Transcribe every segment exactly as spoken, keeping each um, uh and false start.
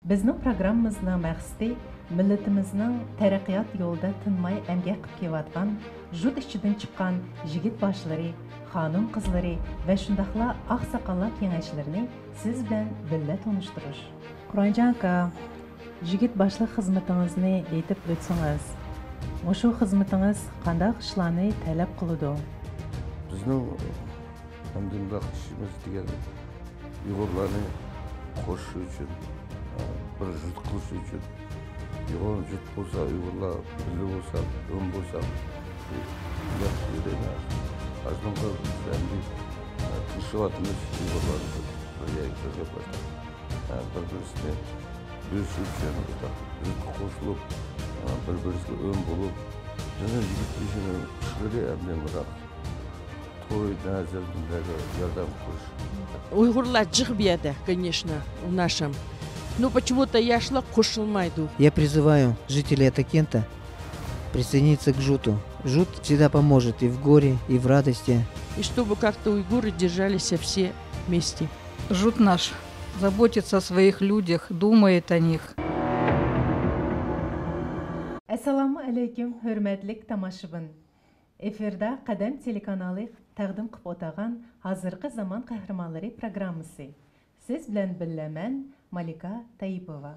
بىزنىڭ پروگراممىمىزنىڭ مەقسىتى مىللىتىمىزنىڭ تەرەققىيات يولىدا تىنماي ئەمگەك قىلىپ كېلىۋاتقان يۇرت ئىچىدىن چىققان يىگىت باشلىرى، خانىم قىزلىرى ۋە شۇنداقلا ئاقساقاللار كېڭەشلىرىنى سىز بىلەن بىللە تونۇشتۇرۇش. قۇربانجان ئاكا، يىگىت باشلىق خىزمىتىڭىزنى ئېيتىپ ئۆتسىڭىز، مۇشۇ خىزمىتىڭىز قانداق ئىشلارنى تەلەپ قىلىدۇ؟ بىزنىڭ ئەمدى مۇنداق ئىشىمىز دېگەن ئۇيغۇرلارنى قوشۇش ئۈچۈن، بىر جۇت قىلىش ئۈچۈن، ئۇيغۇر جۇت بولسا، ئۇيغۇرلار بىللە بولسا، ئۆم بولسا، ياخشى دەيمەن. ئاشۇنىڭغا بىز ئەمدى تىرىشىۋاتىمىز، ئۇيغۇرلارنى بىر يەرگە يىغىپ، بىر-بىرسىنى بۆلۈشۈپ، يەنە بىز قوشۇلۇپ، بىر-بىرىمىزگە ئۆم بولۇپ، بىزنىڭ يىگىت بېشىنىڭ ئىشلىرى ئەمدى مۇنداق توي، نەزىر، بۇنداققا ياردەم قىلىش. Уйгурлар джых бу ерде, конечно, в нашем. Но почему-то яшлар кошулмайды. Я призываю жителей Атакента присоединиться к жуту. Жут всегда поможет и в горе, и в радости. И чтобы как-то уйгуры держались все вместе. Жут наш заботится о своих людях, думает о них. ئەسسالامۇ ئەلەيكۇم، ھۆرمەتلىك تاماشىبىن. ئېفىردا قەدەم تېلېكانالى تەقدىم قىلىپ ئولتۇرغان ھازىرقى زامان قەھرىمانلىرى پروگراممىسى. سىز بىلەن بىللە مەن، مالىكا تەيىپوۋا.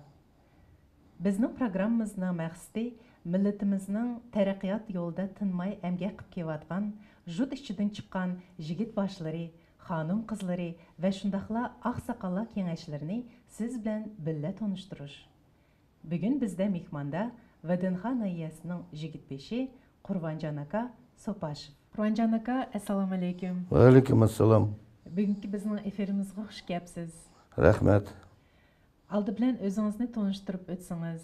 بىزنىڭ پروگراممىمىزنىڭ مەقسىتى مىللىتىمىزنىڭ تەرەققىيات يولىدا تىنماي ئەمگەك قىلىپ كېلىۋاتقان يۇرت ئىچىدىن چىققان يىگىت باشلىرى، خانىم قىزلىرى ۋە شۇنداقلا ئاقساقاللار كېڭەشلىرىنى سىز بىلەن بىللە تونۇشتۇرۇش. بۈگۈن بىزدە مېھماندا ۋدنخ ناھىيەسىنىڭ يىگىت بېشى قۇربانجان ئاكا سوپاشېۋ. قۇربانجان ئاكا، ئەسسالامۇئەلەيكۇم. ۋەئەلەيكۇم ئەسسالام. بۈگۈنكى بىزنىڭ ئېفىرىمىزغا خۇش كەپسىز. رەھمەت. ئالدى بىلەن ئۆزىڭىزنى تونۇشتۇرۇپ ئۆتسىڭىز،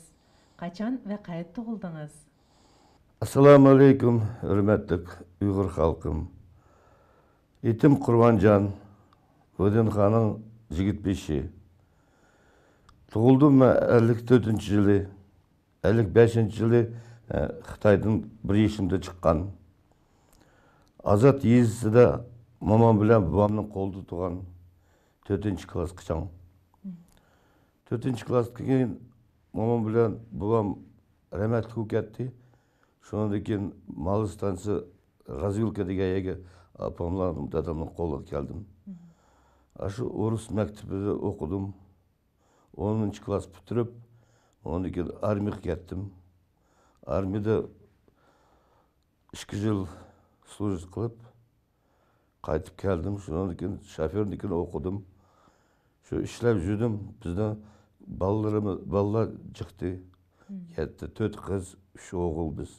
قاچان ۋە قەيەردە تۇغۇلدىڭىز؟ ئەسسالامۇئەلەيكۇم، ھۆرمەتلىك ئۇيغۇر خەلقىم. ئېتىم قۇربانجان، ۋدنخنىڭ يىگىت بېشى. تۇغۇلدۇم مەن ئەللىك تۆتىنچى يىلى، ئەللىك بەشىنچى يىلى، ئە، خىتايدىن بىر يېشىمدا چىققان. ئازاد يېزىسىدا مومام بىلەن بوۋامنىڭ قولىدا تۇغان تۆتىنچى كىلاسقىچە. تۆتىنچى كىلاستىن كېيىن مومام بىلەن بوۋام رەھمەتلىك بولۇپ كەتتى. شۇنىڭدىن كېيىن مال ئىستانسا، رازۋىلكا دېگەن يەرگە ئاپاملار، دادامنىڭ قولىغا كەلدىم. ئاشۇ ئورۇس مەكتىپىدە ئوقۇدۇم. ئونىنچى كىلاس پۈتتۈرۈپ، ئۇنىڭدىن كېيىن ئارمىيەگە كەتتىم. ئارمىيەدە ئىككى يىل سلۇژىت قىلىپ، قايتىپ كەلدىم. شۇنىڭدىن كېيىن شوفېرنىڭكىنى ئوقۇدۇم. شۇ ئىشلەپ يۈردۈم. بىزنىڭ بالىلىرىمىز، بالىلار جىقتى. يەتتە، تۆت قىز، ئۈچ ئوغۇل بىز.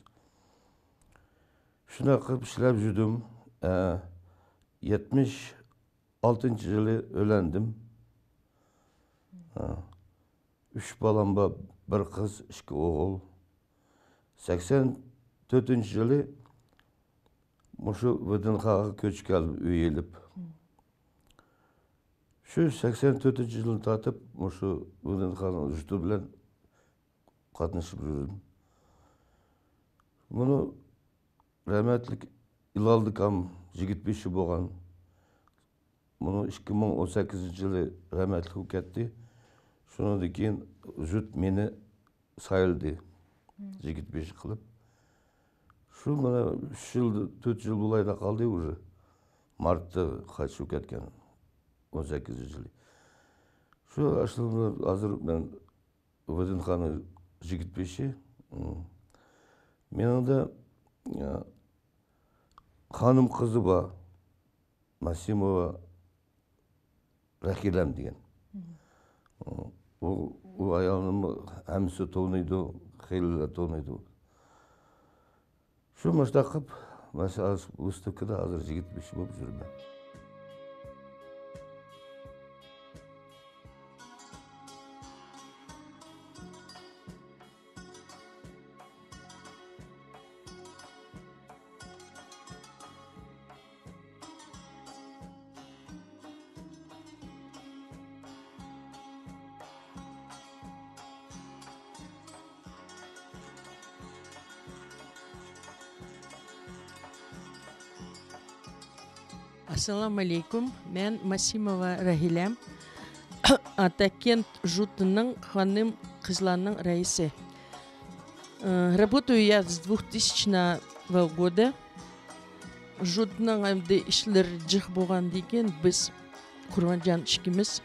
شۇنداق قىلىپ ئىشلەپ يۈردۈم. ئە، يەتمىش ئالتىنچى يىلى ئۆيلەندىم. ھە. ئۈچ بالام بار، بىر قىز، ئىككى ئوغۇل. سەكسەن تۆتىنچى يىلى مۇشۇ ۋدنخغا كۆچۈپ كەلدىم، ئۆي ئېلىپ. شۇ سەكسەن تۆتىنچى يىلدىن تارتىپ مۇشۇ ۋدنخنىڭ جۇتى بىلەن قاتنىشىپ يۈردۈم. بۇنى رەھمەتلىك ئىلالدىكام يىگىت بېشى بولغان. بۇنىڭ ئىككى مىڭ ئون سەككىزىنچى يىلى رەھمەتلىك بولۇپ كەتتى. شۇنىڭدىن كېيىن جۇت مېنى سايلىدى. يىگىت بېشى قىلىپ. شۇ مانا ئۈچ يىل، تۆت يىل بولايلا قالدى ئۇژې. مارتتا قايتىپ كەتكەن. ئون سەككىزىنچى يىلى. شۇ ئاشۇ ھازىر مەن ۋدنخنىڭ يىگىت بېشى. مېنىڭدە، ئە، خانىم قىزى بار. ماسىموۋا رەھىلەم دېگەن. ئۇ، ئۇ ئايالنىمۇ ھەممىسى تونۇيدۇ، خېلىلا تونۇيدۇ. شۇ مۇشۇنداق قىلىپ، مەسىلەن، ۋىستىۋكىدا ھازىر يىگىت بېشى بولۇپ يۈرىمەن. ئەسسالامۇئەلەيكۇم، مەن ماسىموۋا رەھىلەم. Атакент жутының ханым-қызларының рәйісі. Э, работаю я с двухтысячного года. Жутның әмді ішлер жых болған деген, біз Құрбанжан ішкіміз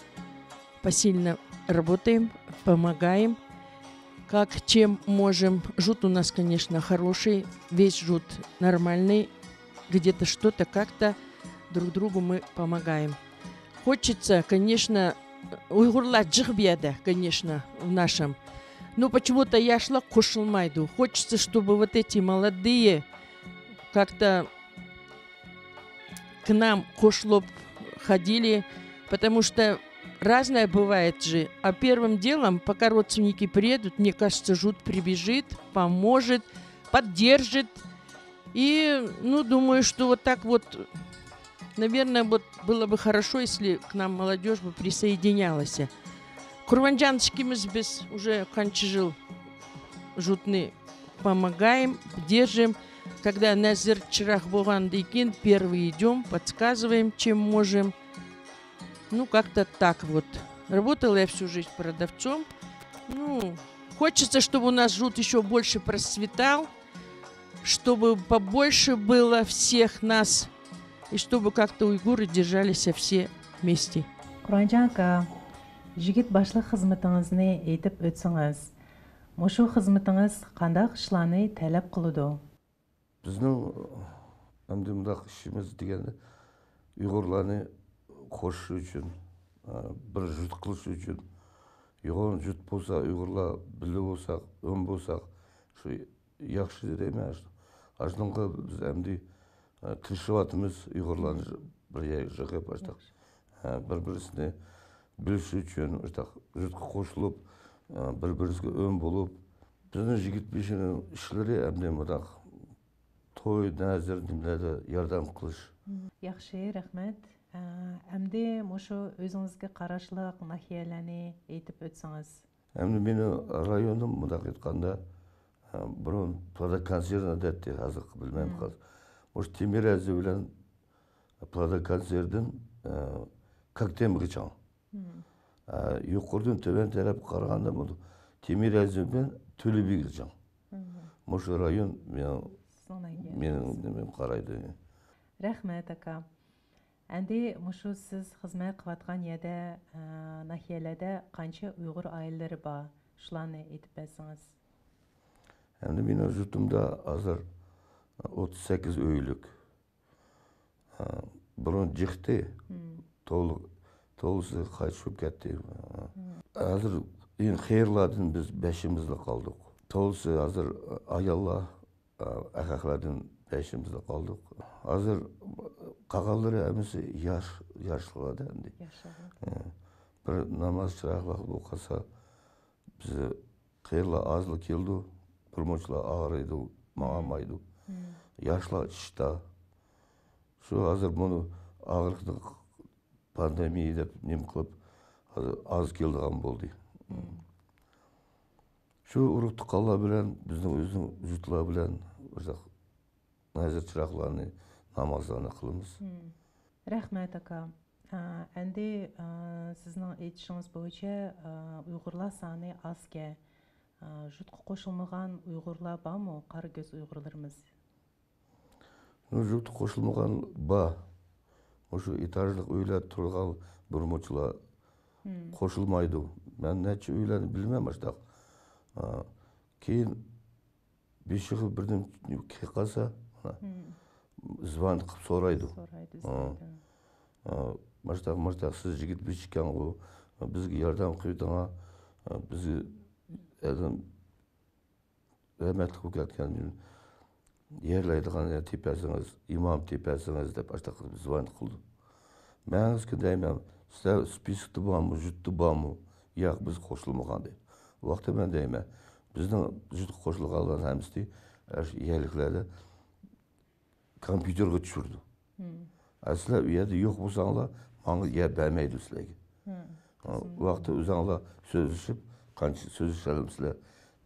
посильно работаем, помогаем. Как, чем можем. Жут у нас, конечно, хороший, весь жут нормальный. Где-то что-то, как-то друг другу мы помогаем. Хочется, конечно, уйғурлар жых бияда, конечно, в нашем. Но почему-то яшла қошылмайды. Хочется, чтобы вот эти молодые как-то к нам қошылып ходили, потому что разное бывает же. А первым делом, пока родственники приедут, мне кажется, жут прибежит, поможет, поддержит. И, ну, думаю, что вот так вот, наверное, вот было бы хорошо, если к нам молодежь бы присоединялась. Құрбанжан ішкіміз, біз уже қанша жыл жутны помогаем, держим. Когда нәзір чырақ болғаннан кейін, первый идем, подсказываем, чем можем. Ну, как-то так вот. Работала я всю жизнь продавцом. Ну, хочется, чтобы у нас жут еще больше процветал, чтобы побольше было всех нас, и чтобы как-то уйгуры держались все вместе. Quranjan aka, يىگىت باشلىق خىزمىتىڭىزنى ئېيتىپ ئۆتسىڭىز، مۇشۇ خىزمىتىڭىز قانداق ئىشلارنى تەلەپ قىلىدۇ؟ بىزنىڭ ئەمدى مۇنداق ئىشىمىز دېگەندە، ئۇيغۇرلارنى قوشۇش ئۈچۈن، بىر جۇت قىلىش ئۈچۈن، يوغان جۇت بولسا، ئۇيغۇرلار بىللە بولساق، ئۆم بولساق، شۇ ياخشى دەيمەن. ئاشۇنىڭغا بىز ئەمدى، ئە، تىرىشىۋاتىمىز، ئۇيغۇرلارنى بىر يەرگە يىغىپ، ئاشۇنداق، ئە، بىر-بىرسىنى بىلىش ئۈچۈن، ئاشۇنداق جۇتقا قوشۇلۇپ، ئە، بىر-بىرىسىگە ئۆم بولۇپ، بىزنىڭ يىگىت بېشىنىڭ ئىشلىرى ئەمدى مۇنداق توي، نەزىر، نېمىلەردە ياردەم قىلىش. ياخشى، رەھمەت. ئە، ئەمدى مۇشۇ ئۆزىڭىزگە قاراشلىق ناھىيەلەرنى ئېيتىپ ئۆتسىڭىز. ئەمدى مېنىڭ رايونۇم، مۇنداق ئېيتقاندا، بۇرۇن پلادا كونسېرنى دەيتتى، ھازىر بىلمەيمەن. مۇشۇ تېمىرەزى بىلەن پلادا كونسېردىن كاكتېمغىچە. يۇقىرىدىن تۆۋەن تەرەپكە قارىغاندا، بۇ تېمىرەزى بىلەن تۆلىبىگىچە. مۇشۇ رايون مېنىڭ، مېنىڭ نېمەم قارايدۇ. رەھمەت، ئاكا. ئەمدى مۇشۇ سىز خىزمەت قىلىۋاتقان يەردە، ئە، ناھىيەلەردە قانچە ئۇيغۇر ئائىلىلىرى بار؟ شۇلارنى ئېيتىپ بەرسىڭىز. ئەمدى مېنىڭ يۇرتۇمدا ھازىر ئوتتۇز سەككىز ئۆيلۈك. ئە، بۇرۇن جىقتى. تولۇق، تولىسى قايتىشىپ كەتتى. ھازىر ئېنى قېرىلاردىن بىز بەشىمىزلا قالدۇق. تولىسى ھازىر ئاياللار، ئەخەقلەردىن بەشىمىزلا قالدۇق. ھازىر قالغانلىرى ھەممىسى ياش، ياشلىقلاردا ئەمدى. ياشلار. بىر ناماز چىراغلار بولۇپ قالسا، بىز قېرىلار ئازلا كېلىدۇ، بىر مۇنچىلار ئاغرىيدۇ، ماڭالمايدۇ. ياشلار ئىشتا. شۇ ھازىر بۇنى ئاغرىقنى پاندېمىيە دەپ نېمە قىلىپ، ھازىر ئاز كېلىدىغان بولدى. شۇ ئۇرۇق تۇغقانلار بىلەن، بىزنىڭ ئۆزىنىڭ يۇرتلار بىلەن ئۇنداق نەزىر چىراغلارنى، نامازلارنى قىلىمىز. رەھمەت، ئاكا. ئە، ئەمدى، ئە، سىزنىڭ ئېيتىشىڭىز بويىچە، ئە، ئۇيغۇرلار سانى ئازكەن. ئە، جۇتقا قوشۇلمىغان ئۇيغۇرلار بارمۇ؟ قارا كۆز ئۇيغۇرلىرىمىز. جۇتقا قوشۇلمىغان بار. مۇشۇ ئېتاژلىق ئۆيلەردە تۇرغان بىر مۇنچىلار قوشۇلمايدۇ. مەن نەچچە ئۆيلەرنى بىلىمەن مۇشۇنداق. ئە، كېيىن بېشىغا بىردىن كېلىپ قالسا، مانا، زىۋان قىلىپ سورايدۇ. سورايدۇ، ھە. زىۋاندىن. ھە، ماشتاق، ماشتاق، سىز يىگىت بېشى ئىكەنغۇ، بىزگە ياردەم قىلىۋېتىڭا، بىزگە ئادەم رەھمەتلىك بولۇپ كەتكەن يەرلەيدىغان يەر تېپەلسىڭىز، ئىمام تېپەلسىڭىز دەپ ئاشتاق زىۋان قىلىدۇ. مەن ئۆزىگە دەيمەن، سىلەر سپىسكتا بارمۇ، جۇتتا بارمۇ؟ ياق، بىز قوشۇلمىغان دەيدۇ. ئۇ ۋاقىتتا مەن دەيمەن، بىزنىڭ جۇتقا قوشۇلغانلارنىڭ ھەممىسى ئاشۇ يەرلىكلەردە كومپيۇتېرغا چۈشۈرىدۇ. ئە، سىلەر ئۇ يەردە يوق بولساڭلار، ماڭا يەر بەرمەيدۇ سىلەرگە. ئۇ ۋاقىتتا ئۆزۈڭلار سۆزلىشىپ، قانچە سۆزلىشەلمىسىلەر،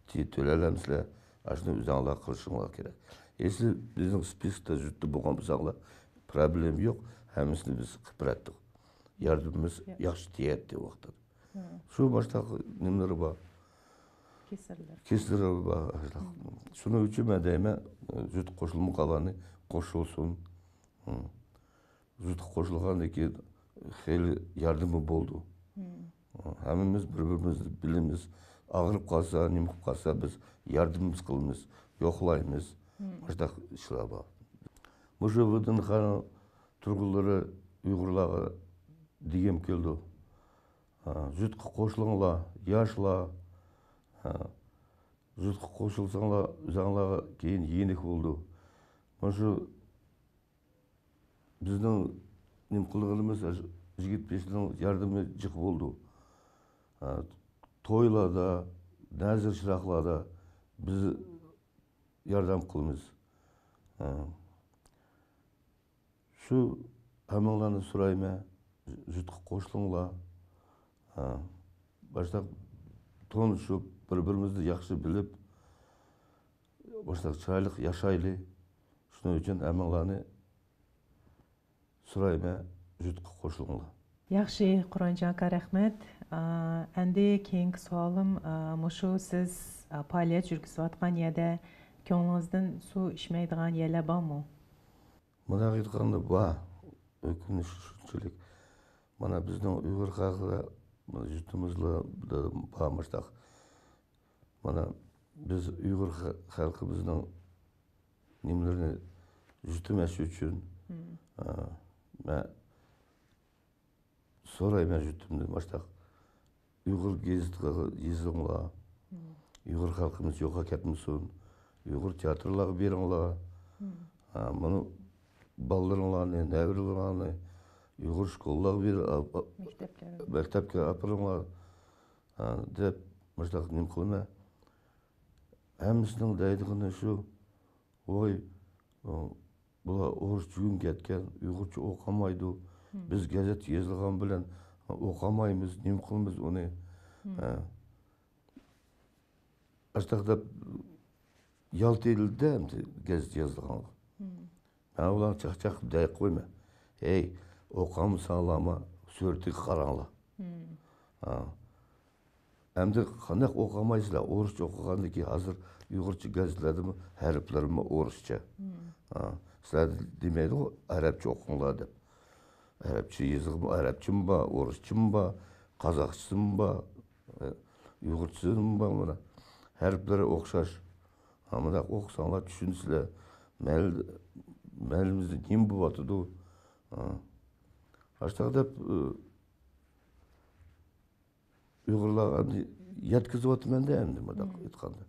تۆ-، تۆلەلەمسىلەر، ئاشۇنى ئۆزۈڭلار قىلىشىڭلار كېرەك. ئەسلى بىزنىڭ سپىسكتا جۇتتا بولغان بولساڭلار، پروبلېما يوق، ھەممىسىنى بىز قىلىپ بېرەتتۇق. ياردىمىمىز ياخشى تېگەتتى ئۇ ۋاقىتتا. شۇ باشتا نېمىلىرى بار؟ كېسەللەر. كېسەللىرى بار. شۇنىڭ ئۈچۈن مەن دەيمەن، جۈت قوشۇلمىغانلارنى قوشۇلسۇن. جۈتكە قوشۇلغاندىن كېيىن خېلى ياردىمى بولىدۇ. ھەممىمىز بىر-بىرىمىزنى بىلىمىز. ئاغرىپ قالسا، نېمە قىلىپ قالسا، بىز ياردىمىمىز قىلىمىز، يوقلايمىز. مۇشۇنداق ئىشلار بار. مۇشۇ ۋىدىنخانا تۇرغۇنلىرى ئۇيغۇرلارغا دېگۈم كېلىدۇ. ھە، جۈتكە قوشۇلۇڭلار، ياشلار. ھە، جۈتكە قوشۇلساڭلار، ئۆزۈڭلارغا كېيىن يېنىك بولىدۇ. مانا شۇ بىزنىڭ نېمە قىلغىنىمىز، يىگىت بېشىنىڭ ياردىمى جىق بولىدۇ. ھە، تويلاردا، نەزىر-شېراقلاردا بىز ياردەم قىلىمىز. ھە. شۇ ھەممىڭلارنى سورايمەن، جۈتكە قوشۇلۇڭلار. ھە. باشتا تونۇشۇپ، بىر-بىرىمىزنى ياخشى بىلىپ، باشتا چىرايلىق ياشايلى. شۇنىڭ ئۈچۈن ھەممىڭلارنى سورايمەن، جۈتكە قوشۇلۇڭلار. ياخشى، قۇرئانجان ئاكا، رەھمەت. ئا، ئەمدى كېيىنكى سوئالىم، ئا، مۇشۇ سىز، ئا، پائالىيەت يۈرگۈزۈۋاتقان يەردە كۆڭلىڭىزدىن سۇ ئىچمەيدىغان يەرلەر بارمۇ؟ مۇنداق ئېيتقاندا بار، ئۆكۈنۈش شۇنچىلىك. مانا بىزنىڭ ئۇيغۇر خەلقىدە، مانا يۇرتىمىزدا بار مۇشتاق. مانا بىز ئۇيغۇر خە-، خەلقىمىزنىڭ نېمىلىرىنى يۇتۇمەش ئۈچۈن، ئا، مەن سورايمەن يۇرتۇمدىن باشلاپ. ئۇيغۇر گېزىتىگە يېزىلىڭلار. ئۇيغۇر خەلقىمىز يوقاپ كەتمىسۇن. ئۇيغۇر تىياتىرلارغا بېرىڭلار. ھە، مانا بالىلىرىڭلارنى، نەۋرىلىرىڭلارنى ئۇيغۇر شكولىلارغا بېرىڭ، ئاپ-، ئاپ-، مەكتەپلەرگە. مەكتەپكە ئاپىرىڭلار. ھە، دەپ مۇشۇنداق نېمە قىلىمەن. ھەممىسىنىڭ دەيدىغىنى شۇ، ۋاي، ئۇ، بۇلار ئورۇسچە ئۆگىنىپ كەتكەن، ئۇيغۇرچە ئوقۇمايدۇ. بىز گېزىت يېزىلغان بىلەن ئوقۇمايمىز، نېمە قىلىمىز ئۇنى؟ ھە. ئاشتاق دەپ يالتىلىدى ئەمدى گېزىت يېزىلغانغا. مەن ئۇلارنى چاقچاق دەپ قويماي. ھەي، ئوقۇمىساڭلارمۇ سۈرىتىگە قاراڭلار. ھا. ئەمدى قانداق ئوقۇمايسىلەر؟ ئورۇسچە ئوقۇغاندىكىن ھازىر ئۇيغۇرچە گېزىتلەردىمۇ ھەرپلىرىمۇ ئورۇسچە. ھا. سىلەر دېمەيدىغۇ، ئەرەبچە ئوقۇڭلار دەپ. ئەرەبچە يېزىقمۇ، ئەرەبچىمۇ بار، ئورۇسچىمۇ بار، قازاقچىسىمۇ بار، ئۇيغۇرچىسىمۇ بار، مانا. ھەرپلىرى ئوخشاش. ھا، مۇنداق ئوقۇساڭلار چۈشىنىسىلەر. مەل-، مەلىمىزدە نېمە بولۇۋاتىدۇ؟ ھا. ئاشتاق دەپ، ئۇ، ئۇيغۇرلارغا ئەمدى يەتكۈزۈۋاتىمەن-دە ئەمدى مۇنداق ئېيتقاندا.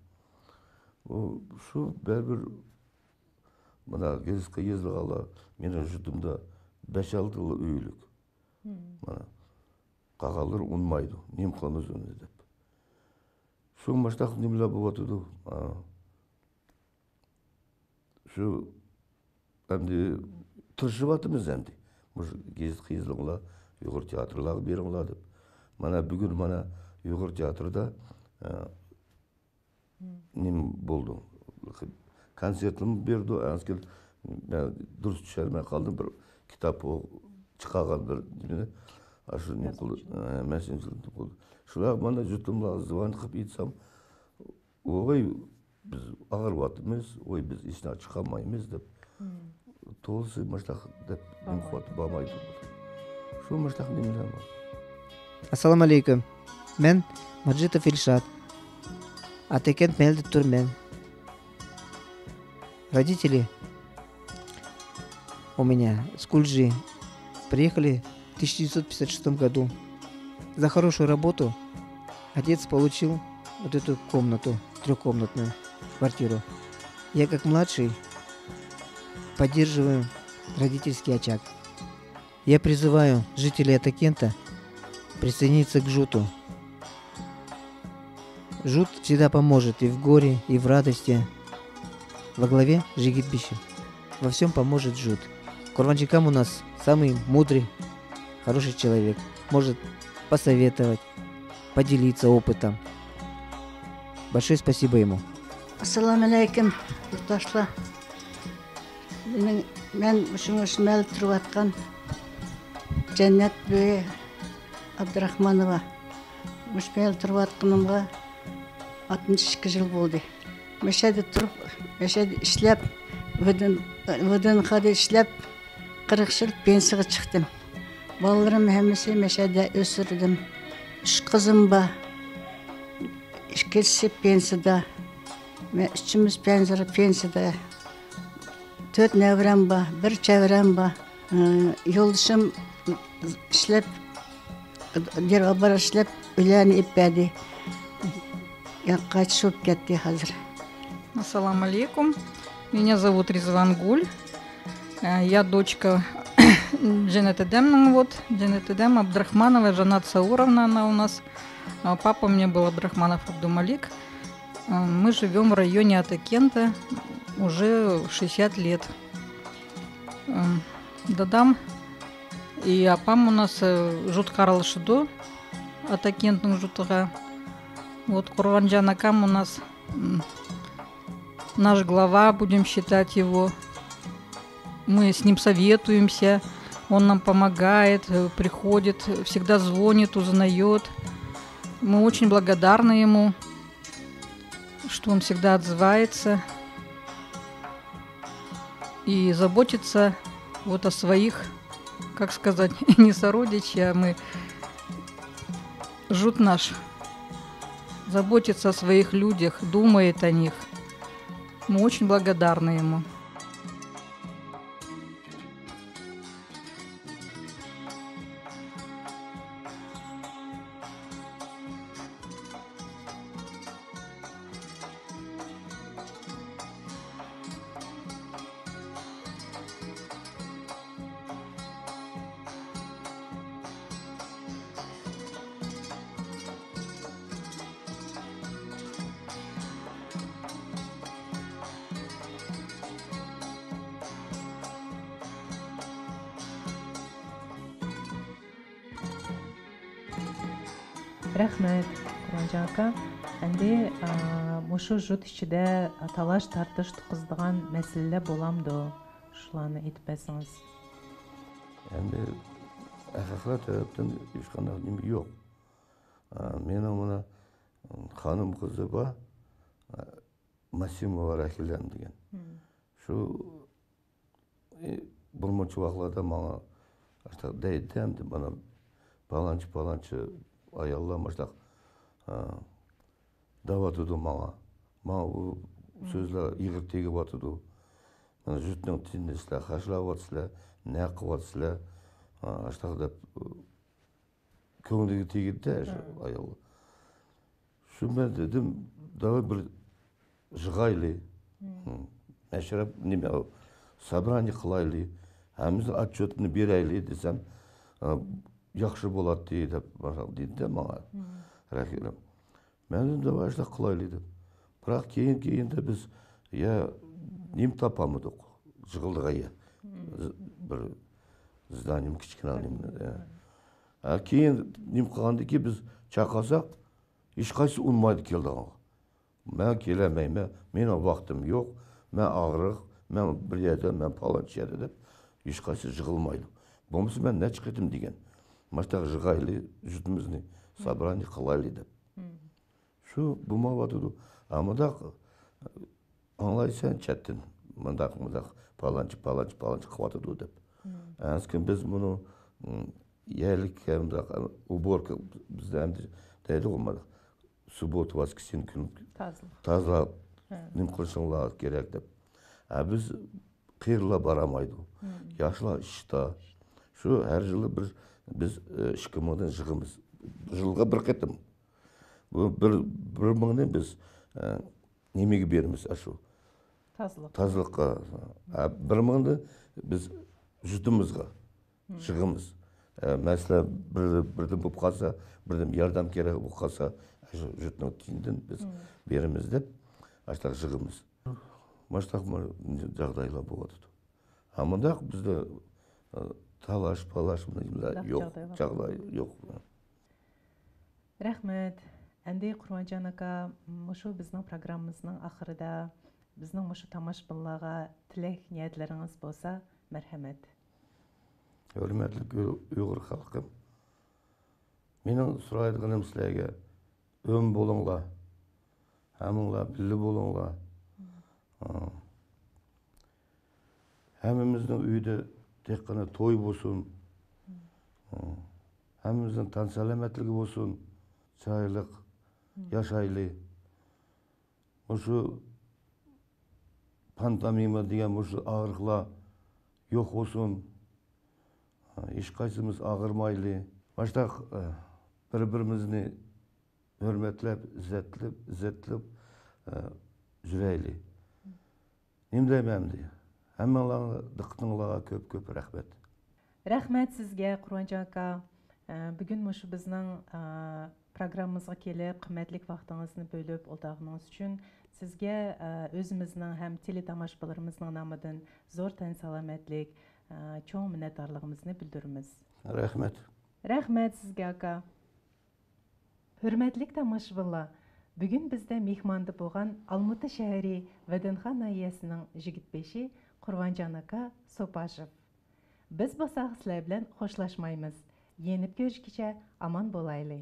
ئۇ، شۇ بەرىبىر مانا گېزىتكە يېزىلغانلار مېنىڭ يۇرتۇمدا بەش-ئالتىلا ئۆيلۈك. مانا. قالغانلىرى ئۇنىمايدۇ. نېمە قىلىمىز ئۇنى دەپ. شۇ مۇشۇنداق نېمىلەر بولۇۋاتىدۇ. ھا. شۇ ئەمدى تىرىشىۋاتىمىز ئەمدى. مۇشۇ گېزىتكە يېزىلىڭلار، ئۇيغۇر تىياتىرلارغا بېرىڭلار دەپ. مانا بۈگۈن مانا ئۇيغۇر تىياتىرىدا، ئە، نېمە بولدى؟ كونسېرتىمۇ بېرىدۇ، ئەنسىكىن مەن دۇرۇس چۈشەنمەي قالدىم، بىر كىتاب ئو-، چىقارغان بىر نېمىنى، ئاشۇ نېمە قىلدى، مەسسېنجېر قىلدى. شۇلار مانا يۇرتۇملارغا زىيان قىلىپ ئېيتسام، ۋوي، بىز ئاغرىۋاتىمىز، ۋوي، بىز ھېچنېمە چىقالمايمىز دەپ، تولىسى مۇشۇنداق دەپ نېمە قىلىۋاتىدۇ، بارمايدۇ. شۇ مۇشۇنداق نېمىلەر بار. ئەسسالامۇ ئەلەيكۇم. مەن مىرجىتوف ئىلشات. ئاتاكەنت مەھەللىدە تۇرىمەن. Родители у меня с Кульджи приехали в тысяча девятьсот пятьдесят шестом году. За хорошую работу отец получил вот эту комнату, трёхкомнатную квартиру. Я как младший поддерживаю родительский очаг. Я призываю жителей Атакента присоединиться к Жуту. Жут всегда поможет и в горе, и в радости. Во главе Жигит Биши. Во всём поможет Жут. Курванджикам у нас самый мудрый, хороший человек. Может посоветовать, поделиться опытом. Большое спасибо ему. ئەسسالامۇ ئەلەيكۇم، يۇرتداشلار. مېنىڭ، مەن مۇشۇ، مۇشۇ مەھەللىدە تۇرۇۋاتقان جەننەت بۈۋى ئابدۇراخمانوۋا. مۇشۇ پەيل تۇرۇۋاتقىنىمغا ئاتمىش ئىككى يىل بولدى. مەشەدە تۇرۇپ، مەشەدە ئىشلەپ، ۋدنخدا ئىشلەپ، قىرىق يىل پېنسىيىگە چىقتىم. بالىلىرىم ھەممىسى مەشەدە ئۆستۈردۈم. ئۈچ قىزىم بار. ئىككىسى پېنسىيەدە. مەن ئۈچىمىز پەنسىيەدە. تۆت نەۋرەم بار، بىر چەۋرەم بار. ئى، يولدىشىم ئىشلەپ، دىياربەكىر ئىشلەپ، ئۆيلەرنى ئېلىپ بەردى. ياققا چۈشۈپ كەتتى ھازىر. Ассаламу алейкум. Меня зовут Ризван Гуль. Э, Я дочка Дженет Эдемның, вот, Дженет Эдем Абдрахманова, Жанат Сауровна она у нас. А папа у меня был Абдрахманов Абдумалик. Э, Мы живем в районе Атакента уже шестьдесят лет. Э, Дадам и апам у нас э, жут каралышыду, Атакентның жутыға. Вот Курванджан акам у нас м, наш глава, будем считать его. Мы с ним советуемся, он нам помогает, э, приходит, всегда звонит, узнает. Мы очень благодарны ему, что он всегда отзывается и заботится вот о своих, как сказать, не сородичи, а мы жут наш. Заботится о своих людях, думает о них. Мы очень благодарны ему. رەھمەت، قۇرمانجان ئاكا. ئەمدى، ئا، مۇشۇ يۇرت ئىچىدە تالاش-تارتىش تۇغقۇزىدىغان مەسىلىلەر بولامدۇ؟ شۇلارنى ئېيتىپ بەرسىڭىز. ئەمدى ئەخلاق تەرەپتىن ھېچقانداق نېمە يوق. ئا، مېنىڭ مانا خانىم قىزى بار، ئا، ماسىموۋا راھىلەم دېگەن. شۇ، ئى، بىر مۇنچە ۋاقىتلاردا ماڭا ئاشتاق دەيدۇ ئەمدى، مانا، پالانچى، پالانچى ئاياللار ماشتاق، ئا، دەۋاتىدۇ ماڭا. ماڭا ئۇ سۆزلەر ئېغىر تېگىۋاتىدۇ. مانا، يۇرتنىڭ تىنىنى سىلەر خەجلەۋاتىسىلەر، نە قىلىۋاتىسىلەر، ئا، ئاشتاق دەپ، كۆڭلىگە تېگىدى شۇ ئايال. شۇ مەن دېدىم، داۋاي بىر يىغايلى. مەشرەپ نېمە، سابرانىيە قىلايلى. ھەممىسىنىڭ ئاتچوتىنى بېرەيلى دېسەم، ئا، ياخشى بولاتتى دەپ دېدى-دە ماڭا رەھىلىم. مەن دېدىم، داۋاي ئاشۇنداق قىلايلى دەپ. بىراق كېيىن، كېيىندە بىز، يا، نېمە تاپالمىدۇق، يىغىلىدىغان يەر. بىر زدانىيە كىچىككىنە نېمە. ھە، كېيىن نېمە قىلغاندىكىن بىز چاقىرساق، ھېچقايسىسى ئۇنىمايدۇ كېلىدىغانغا. مەن كېلەلمەيمەن، مېنىڭ ۋاقتىم يوق، مەن ئاغرىق، مەن بىر يەردە، مەن پالانچى يەردە دەپ ھېچقايسىسى يىغىلمايدۇ. بولمىسا مەن نەچچە قېتىم دېگەن. ماشتاق يىغايلى، يۇرتىمىزنى سابرانىيە قىلايلى دەپ. شۇ بولمايۋاتىدۇ. ئەمما ئاڭلايسەن چەتتىن، مۇنداق، مۇنداق، پالانچى، پالانچى، پالانچى قىلىۋاتىدۇ دەپ. ئەنسىكىن بىز بۇنى، م، يەرلىك، مۇنداق، ئۇبوركا، بىزدە ئەمدى دەيدىغۇ، مانا، سۇبوتا، ۋاسكرېسنىيە كۈنى تازىلاپ، نېمە قىلىشىڭلار كېرەك دەپ. ھە، بىز قېرىلار بارالمايدۇ. ياشلار ئىشتا. شۇ ھەر يىلى بىر، بىز، ئى، ئىككى مىڭدىن يىغىمىز. يىلغا بىر قېتىم. بۇ بىر، بىر مىڭنى بىز، ئە، نېمىگە بېرىمىز، ئاشۇ؟ تازىلىق. تازىلىققا. ئە، بىر مىڭنى بىز يۇرتىمىزغا يىغىمىز. ئە، مەسىلەن، بىر، بىردىن بولۇپ قالسا، بىردىن ياردەم كېرەك بولۇپ قالسا، ئاشۇ يۇرتنىڭ تىيىنىدىن بىز بېرىمىز دەپ، ئاشۇنداق يىغىمىز. ماشۇنداق جاغدايلار بولۇۋاتىدۇ. ھە، مۇنداق بىزدە، ئە، تالاش، پالاش، مۇنداق يوق، جاغدايلار يوق. رەھمەت. ئەمدى قۇرمانجان ئاكا، مۇشۇ بىزنىڭ پروگراممىمىزنىڭ ئاخىرىدا بىزنىڭ مۇشۇ تاماشىبىنلارغا تىلەك نىيەتلىرىڭىز بولسا، مەرھەمەت. ھۆرمەتلىك ئۇيغۇر خەلقىم، مېنىڭ سورايدىغىنىم سىلەرگە، ئۆم بولۇڭلار. ھەممىڭلار بىللە بولۇڭلار. ھە. ھەممىمىزنىڭ ئۆيىدە تېخىقىنا توي بولسۇن. ھە. ھەممىمىزنىڭ تەن سالامەتلىكى بولسۇن. چىرايلىق ياشايلى. مۇشۇ پاندېمىيە دېگەن مۇشۇ ئاغرىقلار يوق بولسۇن. ھېچقايسىمىز ئاغرىمايلى. مۇشۇنداق، ئە، بىر-بىرىمىزنى ھۆرمەتلەپ، ئىززەتلەپ، ئىززەتلەپ، ئە، يۈرەيلى. نېمە دەيمەن ئەمدى؟ ھەممىڭلارغا، دىققىتىڭلارغا كۆپ-كۆپ رەھمەت. رەھمەت سىزگە، قۇربانجان ئاكا. ئە، بۈگۈن مۇشۇ بىزنىڭ، ئە، پروگراممىمىزغا كېلىپ، قىممەتلىك ۋاقتىڭىزنى بۆلۈپ ئولتۇرغىنىڭىز ئۈچۈن سىزگە، ئە، ئۆزىمىزنىڭ ھەم تېلېتاماشىبىنلىرىمىزنىڭ نامىدىن زور تەن سالامەتلىك، ئە، چوڭ مىننەتدارلىقىمىزنى بىلدۈرىمىز. رەھمەت. رەھمەت سىزگە، ئاكا. ھۆرمەتلىك تاماشىبىنلار، بۈگۈن بىزدە مېھماندا بولغان ئالمۇتا شەھىرى ۋەدەنخان ناھىيەسىنىڭ يىگىت بېشى قۇربانجان ئاكا سوپاشېۋ. بىز بولساق سىلەر بىلەن خوشلاشمايمىز. يېنىپ كۆرۈشكىچە ئامان بولايلى.